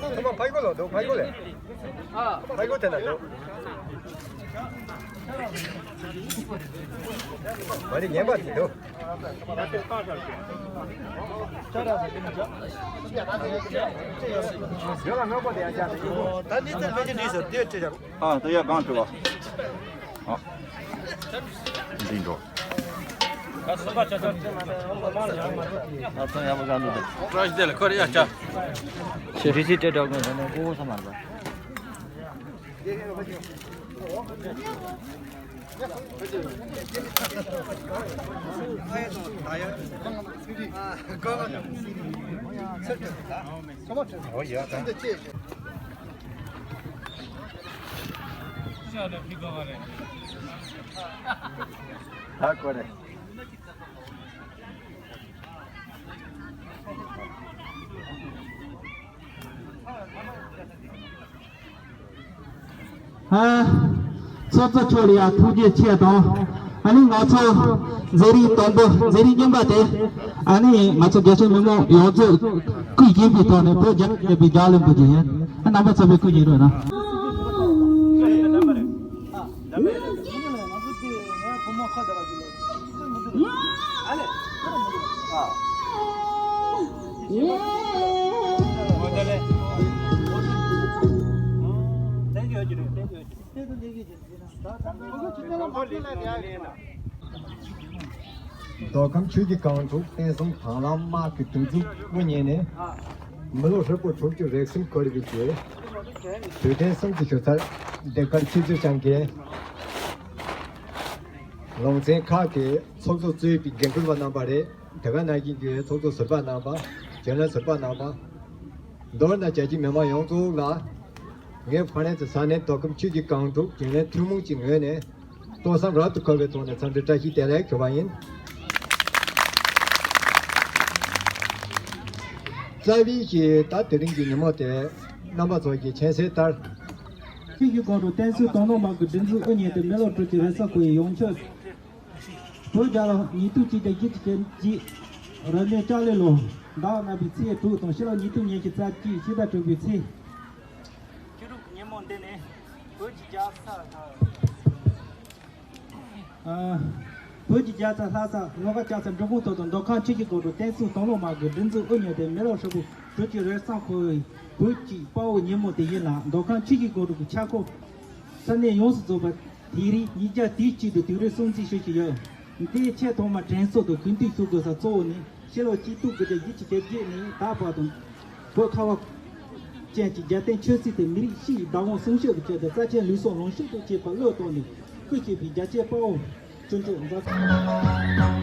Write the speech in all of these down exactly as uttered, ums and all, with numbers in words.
ཐོག་མ་ཕ་གི་ལོ་འདུག་ཕ་གི་ལས། ཕ་གི་དེ་ན་འདུག་མ་རེད་ངན་པ་དེ་འདུག་ཡོད་ལ་ངན་པ་དེ་ཡང་བྱ། ད་ནི་ཚེ་མེད་ཀྱི་འདྲིས་སོ་དེ་ཅི་བྱ། ཨ་དེ་ཡ་གང་བྲི་བ། ཨ། འདི་འགྲོ། ཨ་ཚང་ཡག་པོ་གང་འདུག་དེ། བཀྲ་ཤིས་བདེ་ལེགས་ཁོ་རེ་ཡ་ཆ། ཤེས་རིག་སྤྲད་གྲོགས་ཀུན་ཟེར་ནས་ཀོ་ཀོ་ས་མ་ལ། ཨོ་ཡ་ད། ད་ཀོ་རེ། ཨ། ཚོགས་གཙོ་མཆོག་ལ་ཡང་ཐུགས་རྗེ་ཆེ་དང་། ཨ་ནི་ང་ཚོ་མཛད་རིམ་དང་པོ་མཛད་རིམ་རྙིང་པ་དེ། ཨ་ནི་ང་ཚོ་རྒྱ་ཆེ་མི་མང་ཡོངས་རྫོགས་སྐུ་བཞེངས་པའི་ཐོག་ནས་བོད་རྒྱལ་ཁབ་ཀྱི་རྒྱལ་བློན་པོ་ཅིག་ཡིན། ཨ་རྣམ་པ་ཚོ་བའི་སྐུ་བཞེངས་རོགས་གནང་། མདོ་ཁམས་ཆུ་བཞི་སྒང་དྲུག་བསྟན་སྲུང་དང་བླངས་དམག་གི་སྒྲིག་འཛུགས་དབུ་བརྙེས་ནས། མི་ལོ་ཧྲིལ་པོ་དྲུག་ཅུ་རེ་གསུམ་འཁོར་བའི་རྗེས། དུས་དྲན་གསུམ་གྱི་ཞོ་ཚར་ལྡེབས་དཀར་ཆིབས་བསྒྱུར་བསྐྱངས་མཁན། ལུང་ཚན་ཁག་གི་ཚོགས་གཙོ་གཙོས་པའི་འགན་འཁུར་བ་རྣམ་པ་རེད། དེ་ག་ནང་བཞིན་གྱི་ཚོགས་གཙོ་ཟུར་པ་རྣམ་པ། རྒྱུན་ལས་ཟུར་པ་རྣམ་པ། མདོར་ན་རྒྱ་ཆེ་མི་མང་ཡོངས་རྫོགས་ལ། ངས་ཧྥ་རན་སི་ས་གནས་མདོ་ཁམས་ཆུ་བཞི་སྒང་དྲུག་རྒྱུན་ལས་ཐུན་མོང་གི་ངོས་ནས། ལྟོ་བསམ་རབ་ཏུ་འཁོལ་བའི་ཐོག་ནས་འཚམས་འདྲི་བཀྲ་ཤིས་བདེ་ལེགས་ཞུ་བ་ཡིན། རྩ་བའི་ཞིག་ད་དེ་རིང་གི་ཉིན་མོ་དེ་རྣམ་པ་ཚོ་གི་མཁྱེན་གསལ་ལྟར། ཆུ་བཞི་སྒང་དྲུག་བསྟན་སྲུང་དང་བླངས་དམག་གི་སྒྲིག་འཛུགས་དབུ་བརྙེས་ཏེ་མི་ལོ་དྲུག་ཅུ་རེ་གསུམ་འཁོར་བའི་ཡོངས་ཆོས། བོད་རྒྱལ་ལོ་ཉིས་སྟོང་གཅིག་བརྒྱ་བཞི་བཅུ་ཞེ་གཅིག་རབ་གནས་ལྕགས་ལོའི་ལོ་ཟླ་ལྔ་པའི་ཚེས་དྲུག་དང་ཕྱི་ལོ་ཉིས་སྟོང་ཉི་ཤུ་རྩ་གཅིག་ཕྱི་ཟླ་དྲུག་པའི་ཚེས། ཕྱི་དྲོ་གི་ཉིན་མོ་འདི་ནི་བོད་ཀྱི་རྒྱལ་ས། ཨ། བོད་ཀྱི་རྒྱལ་ས་ལྷ་ས་ལྷོ་ཁ་ལྕགས་ཚ་འབྲི་གུང་ཐོག་ཏུ་མདོ་ཁམས་ཆུ་བཞི་སྒང་དྲུག་བསྟན་སྲུང་དང་བླངས་དམག་གི་སྒྲིག་འཛུགས་དབུ་བརྙེས་ཏེ་མི་ལོ་ཧྲིལ་པོ་དྲུག་ཅུ་རེ་གསུམ་འཁོར་བའི་བོད་ཀྱི་དཔའ་བོའི་ཉིན་མོ་དེ་ཡིན་ལ། མདོ་ཁམས་ཆུ་བཞི་སྒང་དྲུག་གི་ཁྱབ་ཁོངས་ས་གནས་ཡོངས་སུ་རྫོགས་པ་དེང་རབས་ཉིས་བརྒྱ་དུས་གཅིག་ཏུ་དུས་རབས་སྲུང་བརྩི་ཞུ་བཞིན་ཡོད། འདིའི་ཆེད་ཐོག་མ་དྲན་གསོ་དང་གུས་འདུད་ཞུ་དགོས་ས་གཙོ་བོ་ནི་ཕྱི་ལོ་གཅིག་སྟོང་དགུ་བརྒྱ་བཞི་བཅུ་ཞེ་བརྒྱད་ནས་ད་བར་དུ་བོད་ཁ་བ་ཅན་གྱི་རྒྱལ་བསྟན་ཆོས་སྲིད་དེ་མི་རིགས་སྤྱི་ཡི་བདག་དབང་སྲུང་སྐྱོབ་ཀྱི་ཆེད་དུ་རྩ་ཆེན་ལུས་སྲོག་ལོངས་སྤྱོད་དུ་བྱས་པ་བློས་གཏོང་ནས་སྐུ་གཤེགས་པའི་རྒྱལ་གཅེས་དཔའ་བོ་དཀོན་མཆོག་མཛད།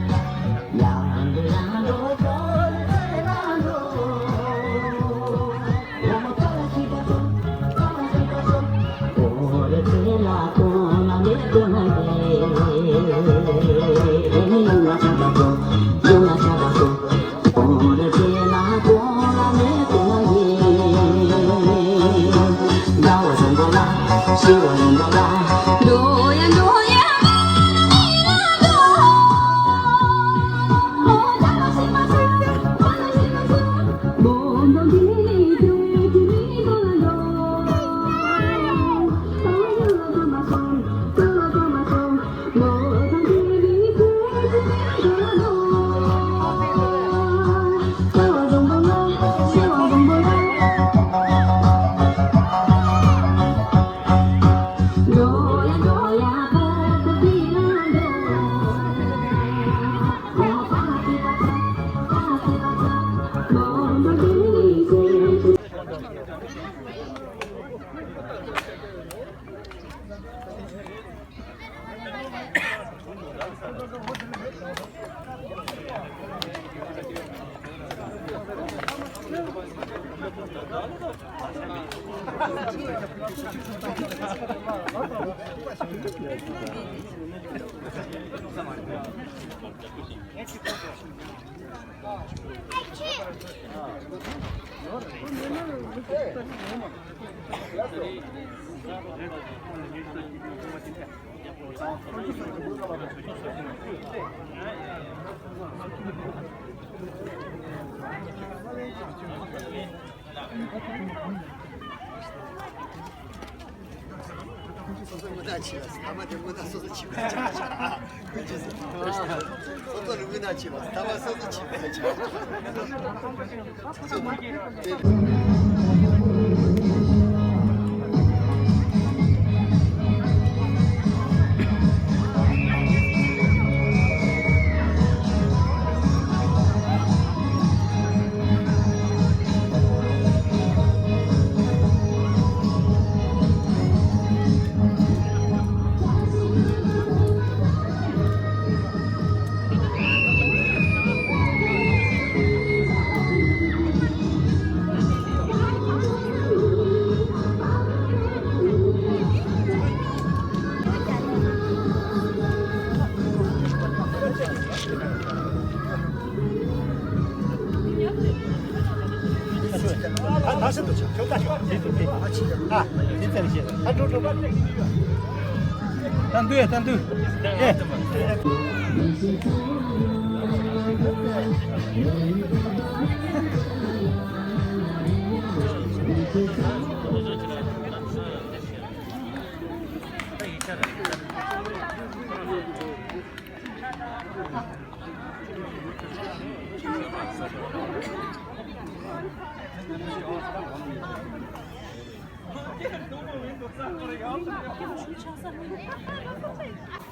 སོ་སོ་མི་ཐག་ཆད་ལ་ཐ་མ་དེ་མི་ཐག་སོ་སོ་ཆད་པ་ཆགས་ཆགས། སོ་སོ་ལ་མི་ཐག་ཆད་ལ་ཐ་མ་སོ་སོ་ཆད་པ་ཆགས།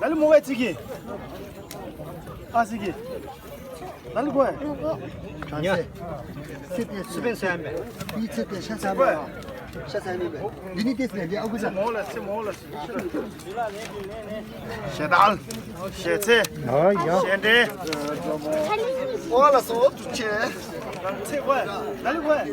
ལ་ལུ་མོ་བའི་ཚིག་གི། ཨ་ཚིག་གི། ལ་ལུ་གོ་ཨེ། གང་ཚེ། ཚེ་དེ་སུ་བན་སེ་ཨན་པས། འདི་ཚེ་དེ་ཤ་ཚ་མེད་པ། ཤ་ཚ་མེད་པས། འདི་ནི་དེ་ཚེ་འདི་ཨ་ཁུ་ཚ། མོ་ལ་སི་མོ་ལ་སི། ཞེ་དལ། ཞེ་ཚེ། ཞེ་འདྲེ། ཨོ་ལ་སོ་དུ་ཆེ། ཚེ་གོ་ཨེ། ལ་ལུ་གོ་ཨེ།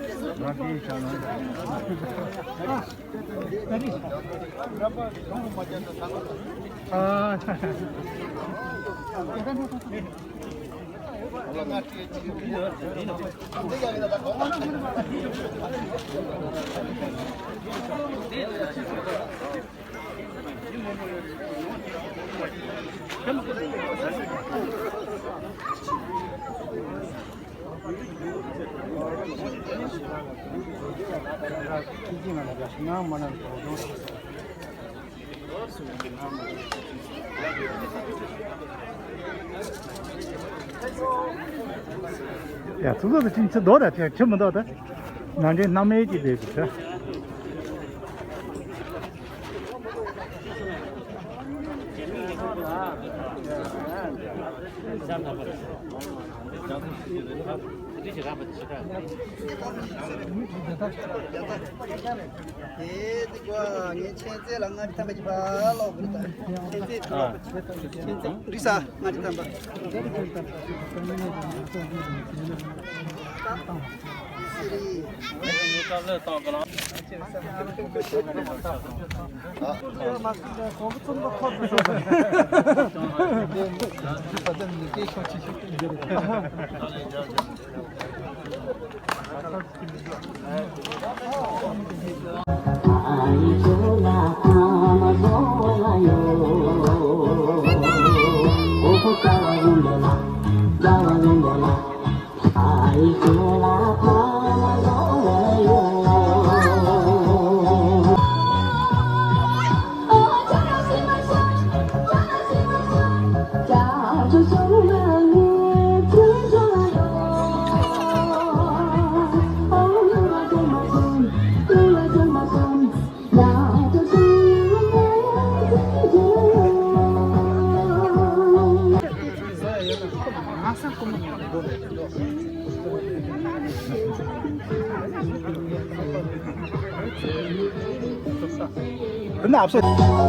ཡ། ཚུགས་ཚུགས་སུ་ཁྱིམ་ཚུར་འདོར་ད། ཁྱིམ་ཁྱིམ་མི་འདོར་ད། ང་འདྲའི་སྣང་མེད་ཀྱི་བསྡད་འདུག་ད། དེ་དེ་གོ་ངས་མཁྱེན་བརྩེ་ལ་ལྔ་བཅུ་ཐམ་པ་གྱི་ཕ་ལོག་གི་རེད་ད། མཁྱེན་བརྩེ་ཐུགས་ལ་མཁྱེན་བརྩེ་རིག་ས་ལྔ་བཅུ་ཐམ་པ། སི་རི།